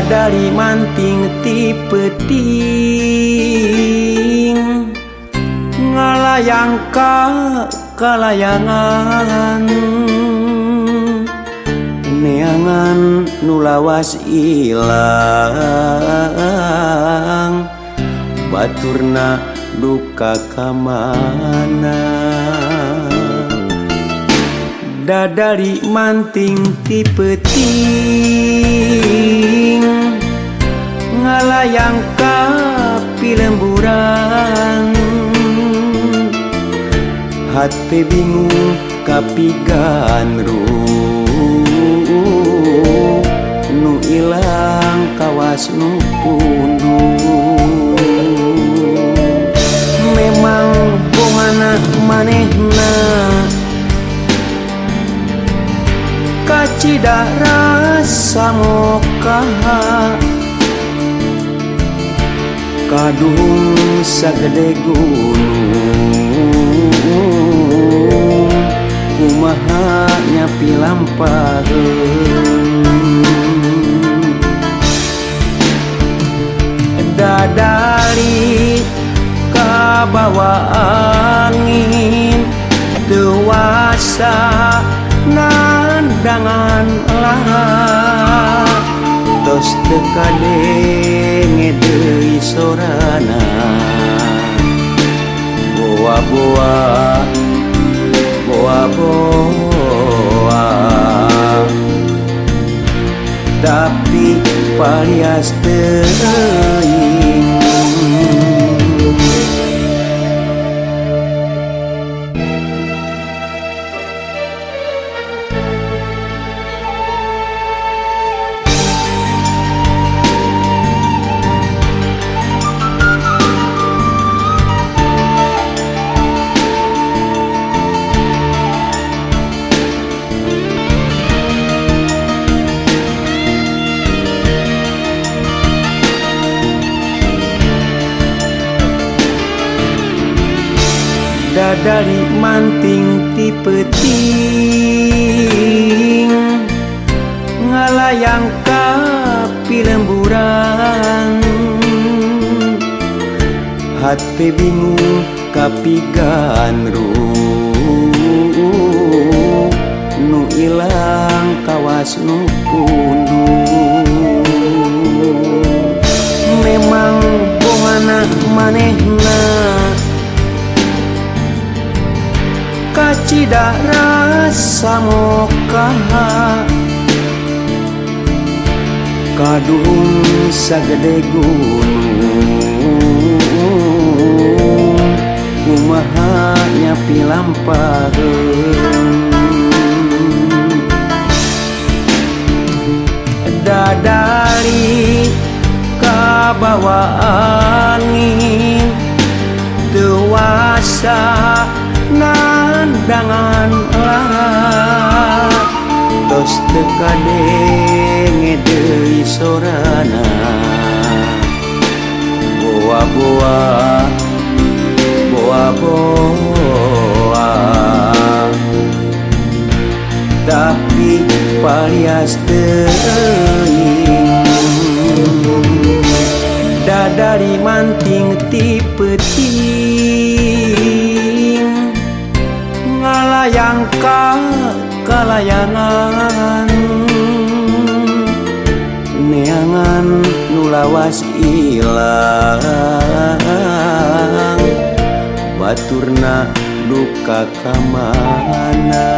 Dadari manting ti peuting ngalayang ka kalayangan neangan nu lawas ilang baturna duka ka mana. Dadari manting ti peuting ngalayang ka pilemburan hate bingung kapiganru nu ilang kawas nu pundung. Memang bongana manehna kacida rasa mokaha kaduhung sagede gunung kumaha nyapi lampaheun. Dadari kabawa angin dewasa nandangan lara tos teu kadenge deui sorana boa-boa boa-boa tapi palias teuing. Dadari manting ti peuting ngalayang ka pilemburan hate bingung kapiganru nu ilang kawas nu pundung. Memang bongana manehna kacida rasa mokaha kaduhung sagede gunung kumaha nyapi lampaheun. Dadari kabawa angin dewasa nandangan lara tos teu kadenge deui sorana boa-boa boa-boa tapi palias teuing. Dadari manting ti peuting ngalayang ka kalayangan neangan nu lawas ilang baturna duka ka mana.